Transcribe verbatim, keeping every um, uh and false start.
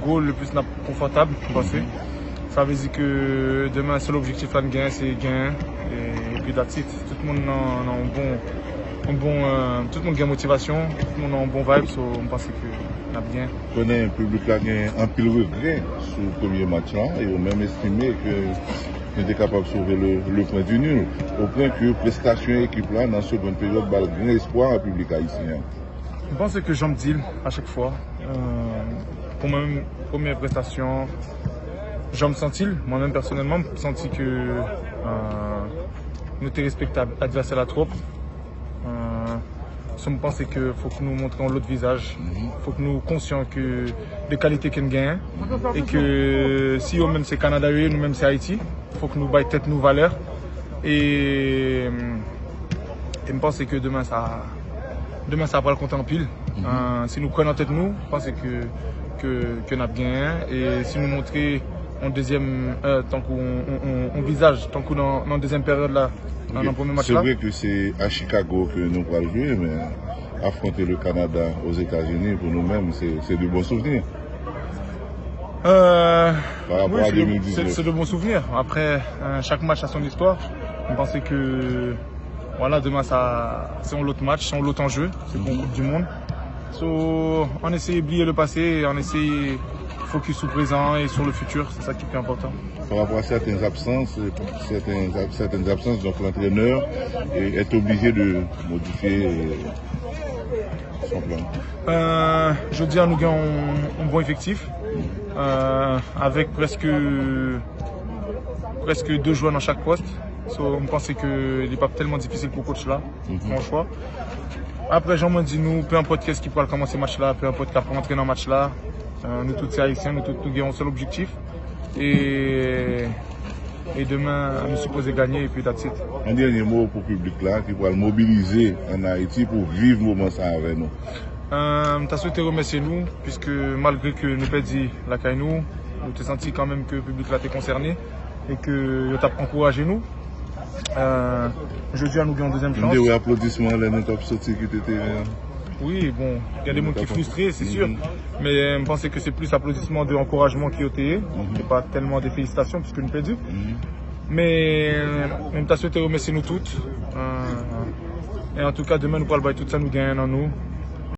Gwo, le plis n ap konfòtab, m panse. Sa vle di ke demen, sèl objektif la n genyen, se genyen. E, epi that's it. Tout moun nan, nan yon bon, yon bon, euh, tout moun gen motivasyon, tout moun nan yon bon vibe, so m panse ke n ap genyen. Konnen piblik la gen anpil regrè sou premye match la, e yo menm estime ke nou te kapab sove le, le pwen di nil, o pwen ke prestasyon ekip la nan segond peryòd ba l gran espwa a piblik ayisyen an. M panse ke jan m di l a chak fwa, euh, pou mwen menm, premyè prestasyon, jan m santi l, mwen menm pèsonèlman, m santi ke, euh, nou te respekte advèsè la twòp. Euh, so m panse ke fòk nou montre yon lòt vizaj. Fòk nou konsyan ke de kalite ke n genyen. E ke si yo menm se Kanada yo ye, nou menm se Ayiti. Fòk nou bay tèt nou valè. E, e m panse ke demen sa, demen sa pral konte anpil. Euh, si nou kwè nan tèt nou, m panse ke, ke, ke n ap genyen. E si nou montre yon dezyèm, euh, tankou yon, yon, yon, yon vizaj, tankou nan, nan dezyèm peryòd la, nan, nan premye match la. Se vre ke se a Chicago ke nou pral jwe, men afronte le Canada aux États-Unis, pou nou menm, se, se de bon souvenir. Euh, pa rapò a de mil diznèf. Wi, se de, se, se de bon souvenir. Apre, euh, chak match a son istwa. M panse ke, vwala, demen sa, se yon lòt match, se yon lòt anje, se pou yon Koup di Mond. So, ann eseye bliye le pase, ann eseye focus sou prezan e sou le futur, se sa ki pi enpòtan. Par rapport à certaines absences, certaines, certaines absences, donc l'entraîneur est, est obligé de modifier, euh, son plan. Euh, jodi a, nou gen yon, yon bon efektif, euh, avèk prèske, prèske de jwè nan chak pòs. So, m panse ke li p ap tèlman difisil pou coach la, fè yon chwa. Apre, jan mwen di nou, pe enpòt kiyès ki pral kòmanse match la, pe enpòt k ap rantre nan match la, euh, nou tout se Ayisyen, nou tout nou gen yon sèl objektif. E, e demen, nou sipoze ganye, epi that's it. Yon dènye mo pou piblik la ki pral mobilize ann Ayiti pou viv moman sa avè nou. Euh, m ta swete remèsye nou, piske malgre ke nou pèdi lakay nou, nou te santi kanmenm ke piblik la te konsène e ke yo t ap ankouraje nou. Euh, jodi a, nou gen yon dezyèm chans. M te wè aplodisman lè nou t ap soti kite teren an. Wi, bon, gen de moun ki fristre, se si. Men m panse ke se plis aplodisman de ankourajman ke yo te ye. Se pa tèlman de felisitasyon, piske nou pèdi. Men, men m ta swete remèsye nou tout. Euh, e antouka, demen, nou pral bay tout sa nou genyen nan nou.